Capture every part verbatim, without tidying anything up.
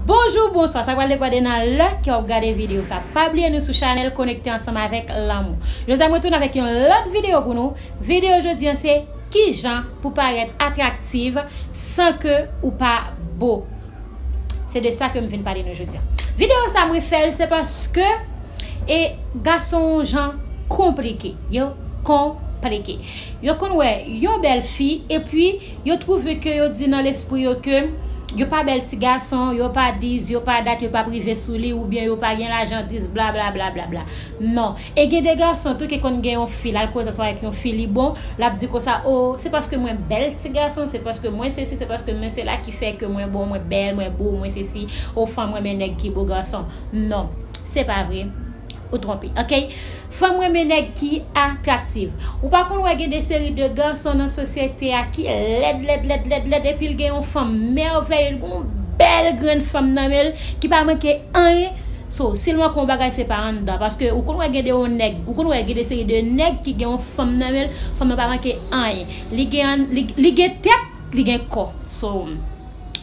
Bonjou, bonswa, sa pral depann de nan lè ke w ap gade videyo sa. Pa bliye nou sou chanèl Konekte Ansanm Avèk Lanmou. Jodi a mwen tounen avèk yon lòt videyo pou nou. Videyo jodi a se kijan pou parèt atraktiv san ke ou pa bo. Se de sa ke m vin pale nou jodi a. Videyo sa mwen fè l se paske e gason yon jan konplike. Yo konplike. Yo konn wè yon bèl fi epi yo twouve ke yo di nan lespri yo ke yo pa bèl ti gason, yo pa dis, yo pa dat, yo p ap rive sou li oubyen yo pa gen lajan dis, bla bla bla bla bla. Non. E gen de gason tou ki konn gen yon fi, l al koze ansanm avèk yon fi, li bon, l ap di konsa, o, se paske mwen bèl ti gason, se paske mwen sesi, se paske mwen sela ki fè ke mwen bon, mwen bèl, mwen bo, mwen sesi, o, fanm renmen nèg ki bo gason. Non, se pa vre. Ou twonpe, ok? Fanm renmen nèg ki atraktiv. Ou pa konn wè gen de seri de gason nan sosyete a ki lèd, lèd, lèd, lèd, lèd, epi l gen yon fanm mèvèye, l gen yon bèl grenn fanm nan men l ki pa manke anyen. So, si l manke yon bagay, se pa anndan. Paske ou konn wè gen de yon nèg, ou konn wè gen de seri de nèg ki gen yon fanm nan men l, fanm nan pa manke anyen. Li gen, li, li gen tèt, li gen kò. So,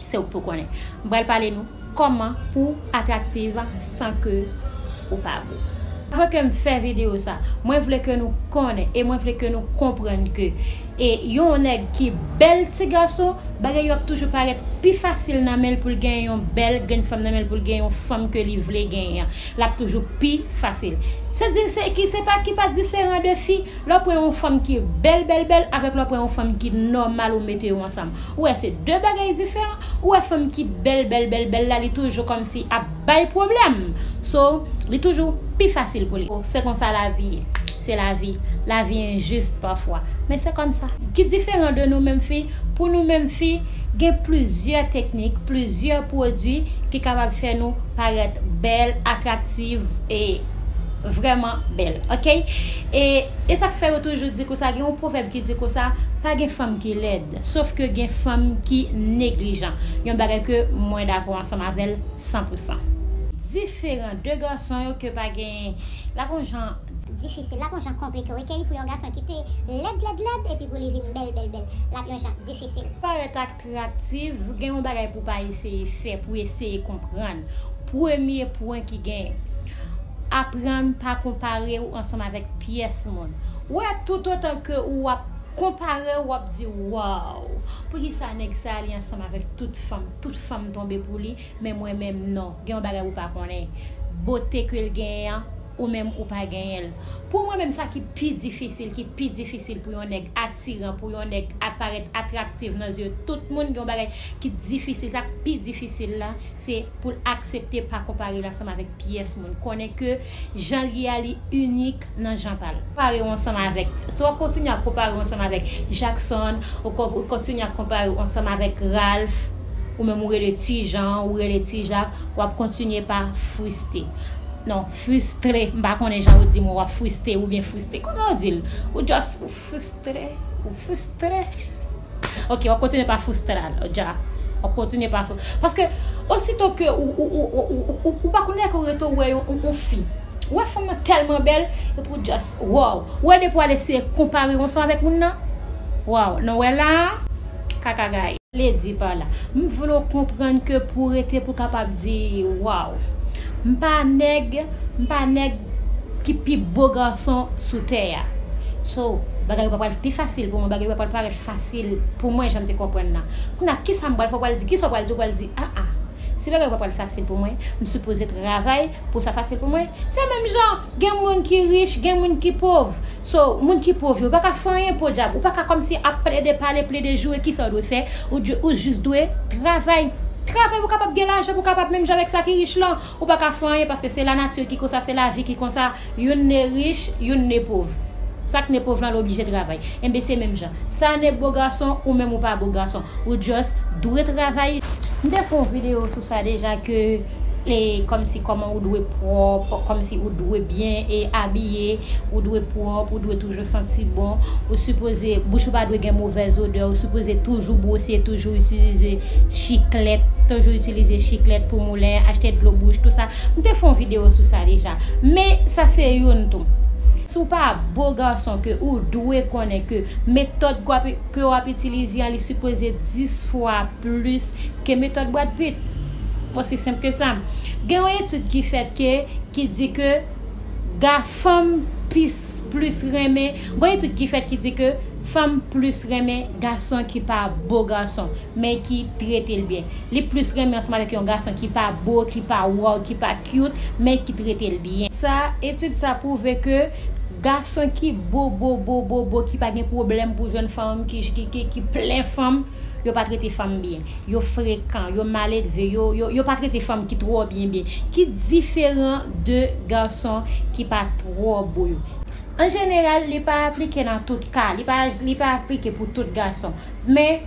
se ou k pou konnen. M pral pale nou kòman pou atraktiv san ke ou pa bo. Avan ke m fè videyo sa, mwen vle ke nou konnen e mwen vle ke nou konprann ke e yon nèg ki bèl ti gason, bagay yo ap toujou parèt pi fasil nan men l pou l gen yon bèl grenn fanm nan men l, pou l gen yon fanm ke li vle genyen an. L ap toujou pi fasil. Se di, se ki, se pa, ki pa diferan de fi. Lè w pran yon fanm ki bèl, bèl, bèl, avèk lè w pran yon fanm ki nòmal ou mete yo ansanm. Ou wè, se de bagay diferan. Ou wè fanm ki bèl, bèl, bèl, bèl la, li toujou kòmsi ap bay pwoblèm. So, li toujou pi fasil pou li. Se konsa lavi ye. Se lavi. Lavi enjis pafwa. Men se kòmsa. Ki diferan de nou menm fi, pou nou menm fi, gen plizyè teknik, plizyè pwodui ki kapab fè nou parèt bèl, atraktiv e vrèman bèl, ok? E, e sa k fè yo toujou di konsa, gen yon pwovèb ki di konsa, pa gen fanm ki lèd, sof ke gen fanm ki neglijan. Yon bagay ke mwen dakò ansanm avè l san pou san. Diferan de gason yo ke pa gen, l ap yon jan difisil, l ap yon jan konplike, ok? Pou yon gason ki te lèd, lèd, lèd, epi pou li vin bèl, bèl, bèl, l ap yon jan difisil. Parèt atraktiv, gen yon bagay pou pa eseye fè, pou eseye konprann. Premye pwen ki genyen, aprann pa konpare w ansanm avèk pyès moun. Ou wè, toutotan ke ou ap konpare w, w ap di, waw, poukisa nèg sa li ansanm avèk tout fanm, tout fanm tonbe pou li, men mwen menm non. Gen yon bagay ou pa konnen. Bote ke l genyen an, ou menm ou pa genyen l. Pou mwen menm, sa ki pi difisil, ki pi difisil pou yon nèg atiran, pou yon nèg ap parèt atraktif nan zye tout moun, gen yon bagay ki difisil, sa k pi difisil la, se pou l aksepte pa konpare l ansanm avèk pyès moun. Konnen ke jan l ye a, li inik nan jan pa l. Konpare w ansanm avèk, si w ap kontinye ap konpare w ansanm avèk Jackson, ou ko-, ou kontinye ap konpare w ansanm avèk Ralph, ou menm ou rele Ti Jan, ou rele Ti Jak, w ap kontinye pa friste. Non, fristre. M pa konnen jan yo di mwen w ap friste oubyen friste. Kòman yo di l? Ou just, ou fristre, ou fristre. Ok, w ap kontinye pa fristre l, dja. W ap kontinye pa fri-, paske osito ke ou, ou, ou pa konnen ke w rete w wè yon, yon, yon fi. Ou wè fanm nan tèlman bèl, epi w just, wow. Ou wè depi w al eseye konpare w ansanm avèk moun nan. Wow, nou wè la, kaka gaye. Vle di pa la. M vle w konprann ke pou w rete pou w kapab di, waw, m pa nèg, m pa nèg ki pi bo gason sou tè a. So, bagay yo pa pral pi fasil pou mwen, bagay yo pa pral parèt fasil pou mwen, jan m te konprann nan. Kounye a, kisa m pral fè? W pral di, kisa w pral di? W pral di, a a. Si bagay yo pa pral fasil pou mwen, m sipoze travay pou sa fasil pou mwen. Se menm jan, gen moun ki rich, gen moun ki pòv. So, moun ki pòv yo, ou pa ka fè anyen, podyab. Ou pa ka kòmsi ap plede pale, plede joure, kisa w dwe fè. Ou dwe, ou jis dwe travay. Travay pou w kapab gen lajan, pou w kapab menm jan avèk sa ki rich lan. Ou pa ka fè anyen paske se lanati ki konsa, se lavi ki konsa. Youn ne rich, youn ne pòv. Sa k ne pòv lan, l oblije travay. Enben, se menm jan. Sa ne bo gason, ou menm ou pa bo gason. Ou just dwe travay. M te fè yon videyo sou sa deja ke, e, kòmsi kòman ou dwe pwòp, kòmsi ou dwe byen e abiye, ou dwe pwòp, ou dwe toujou santi bon, ou sipoze, bouch ou pa dwe gen movèz odè, ou sipoze toujou bwose, toujou itilize chiklèt, toujou itilize chiklèt pou moulen, achte dlo bouch, tou sa. M te fè yon videyo sou sa deja. Men sa se youn tou. Si w pa bo gason ke ou dwe konnen ke metòd ke w ap, ke w ap itilize an, li sipoze dis fwa plis ke metòd Brad Pitt. Osi senp ke sa. Gen yon etid ki fèt ke, ki di ke ga fanm plis, plis renmen, gen yon etid ki fèt ki di ke fanm plis renmen gason ki pa bo gason, men ki trete l byen. Li plis renmen ansanm avèk yon gason ki pa bo, ki pa wow, ki pa cute, men ki trete l byen. Sa, etid sa pwouve ke gason ki bo, bo, bo, bo, bo, ki pa gen pwoblèm pou jwenn fanm, ki, ki, ki, ki plen fanm, yo pa trete fanm byen. Yo frekan, yo maledve, yo, yo, yo pa trete fanm ki twò byen byen, ki diferan de gason ki pa twò bo yo. An jeneral, li pa aplike nan tout ka, li pa, li pa aplike pou tout gason. Men,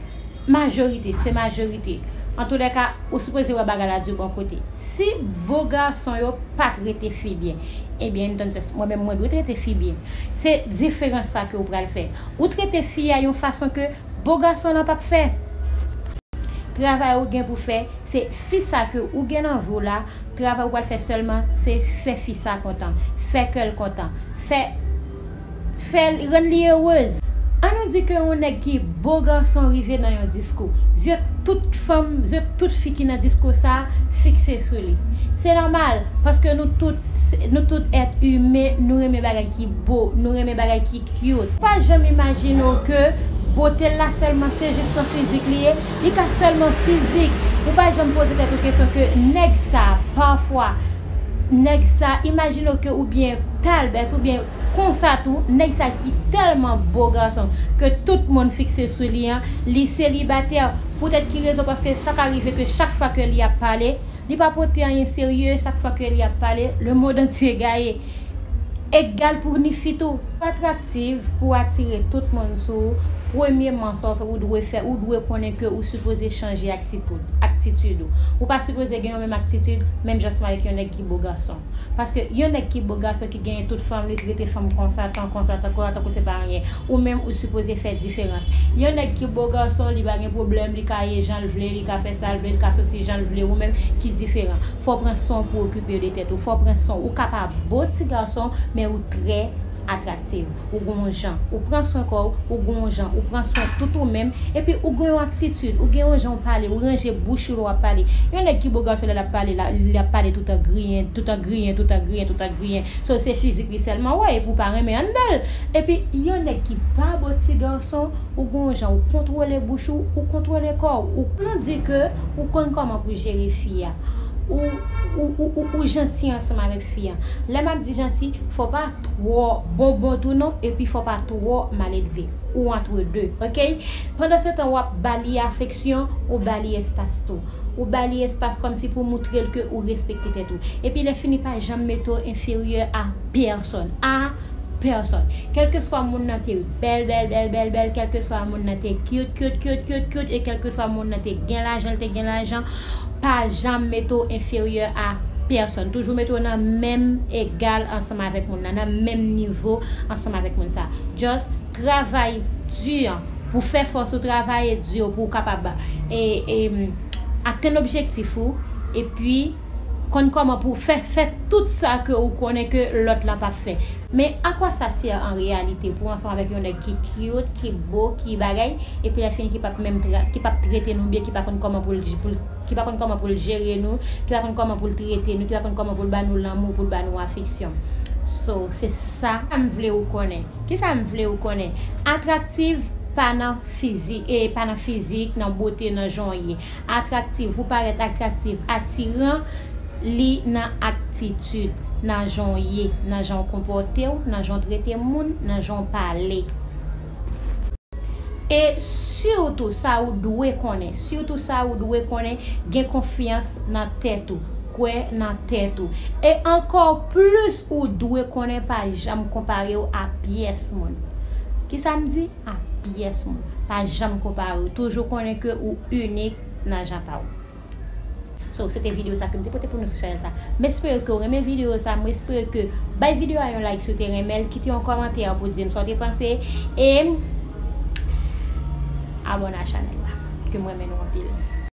majorite, se majorite. Antoulèka, ou sipoze wè bagay la di bon kote. Si bo gason yo pa trete fi byen, ebyen, entonces, mwen menm, mwen dwe trete fi byen. Se diferans sa ke ou pral fè. Ou trete fi a yon fason ke bo gason lan p ap fè. Travay ou gen pou fè, se fi sa ke ou gen nan vi w la, travay ou pral fè sèlman, se fè fi sa kontan, fè kè l kontan, fè, fè l, rann li erez. An nou di ke yon nèg ki bo gason rive nan yon disko, zye tout fanm, zye tout fi ki nan disko sa a fikse sou li. Se nòmal, paske nou tout, nou tout èt imen, nou renmen bagay ki bo, nou renmen bagay ki cute. Ou pa janm imajine w ke bote l la sèlman se jis nan fizik li ye, li ka sèlman fizik. Ou pa janm poze tèt ou kesyon ke nèg sa, pafwa, nèg sa, imajine w ke oubyen talbès, oubyen konsa tou, nèg sa ki tèlman bo gason ke tout moun fikse sou li an, li selibatè. Poutèt ki rezon? Paske sa ka rive ke chak fwa ke li ap pale, li pa pote anyen serye, chak fwa ke li ap pale, lemonn antye gaye. Egal pou ni fi tou. Atraktiv pou atire tout moun sou ou, premyeman, sa w fè, ou dwe fè, ou dwe konnen ke ou sipoze chanje aktitid, aktitid ou. Ou pa sipoze gen yon menm aktitid, menm jan ansanm avèk yon nèg ki bo gason. Paske yon nèg ki bo gason ki genyen tout fanm, li trete fanm konsa, tan konsa, tan konsa, tankou se pa anyen. Ou menm, ou sipoze fè diferans. Yon nèg ki bo gason, li pa gen pwoblèm, li ka ye jan l vle, li ka fè sa l vle, li ka soti jan l vle. Ou menm ki diferan. Fò w pran swen w pou w okipe w de tèt ou. Fò w pran swen w. Ou ka pa bo ti gason, men ou trè atraktiv. Ou gen yon jan. Ou pran swen kò w, ou gen yon jan. Ou pran swen tout ou menm. Epi ou gen yon aktitid. Ou gen yon jan w pale. Ou ranje bouch ou lè w ap pale. Yon nèg ki bo gason lè l ap pale, la, li ap pale tout an griyen, tout an griyen, tout an griyen, tout an griyen. So, se fizik li sèlman w wè, epi w pa renmen anndan l. Epi yon nèg ki pa bo ti gason, ou gen yon jan, ou kontwole bouch ou, ou kontwole kò w. Ou, nou di ke ou konn kòman pou jere fi a. Ou, ou, ou, ou, ou janti ansanm avèk fi a. Lè m ap di janti, fò pa twò bonbon tou non, epi fò pa twò maledve. Ou antre de, oke? Pandan se tan w ap ba li afeksyon, ou ba li espas tou. Ou ba li espas kòmsi pou moutre l ke ou respekte tèt ou. Epi lè fini, pa janm mete w enferyè a pèsòn. A pèsòn. Kèlkeswa moun nan te bèl, bèl, bèl, bèl, bèl, kèlkeswa moun nan te cute, cute, cute, cute, cute, e kèlkeswa moun nan te gen lajan, l te gen lajan, pa janm mete w enferyè a pèsòn. Toujou mete w nan menm egal ansanm avèk moun nan, nan menm nivo ansanm avèk moun sa. Just travay di pou fè fòs ou, travay di pou w kapab, e, e, atenn objektif ou, epi konn kòman pou w fè, fè tout sa ke ou konnen ke lòt lan p ap fè. Men akwasasè an reyalite pou w ansanm avèk yon nèg ki cute, ki bo, ki bagay, epi lè fini ki p ap menm tra-, ki p ap trete nou byen, ki pa konn kòman pou l, pou l, ki pa konn kòman pou l jere nou, ki pa konn kòman pou l trete nou, ki pa konn kòman pou l ba nou lanmou, pou l ba nou afeksyon. So, se sa m vle ou konnen. Kisa m vle ou konnen? Atraktiv pa nan fizik, e pa nan fizik, nan bote, nan jan w ye. Atraktiv, pou parèt atraktiv, atiran, li nan aktitid, nan jan w ye, nan jan w konpòte w, nan jan w trete moun, nan jan w pale. E sitou sa ou dwe konnen, sitou sa ou dwe konnen, gen konfyans nan tèt ou, kwè nan tèt ou. E ankò plis ou dwe konnen pa janm konpare w a pyès moun. Kisa m di? A pyès moun. Pa janm konpare w. Toujou konnen ke ou inik nan jan pa w. So, se te videyo sa ke m te pote pou nou sou chanèl sa. M espere ke w renmen videyo sa. M espere ke bay videyo a yon like si w te renmen l. Kite yon kòmantè pou di m sa w te panse. E abòne a chanèl la. Ke m renmen nou anpil.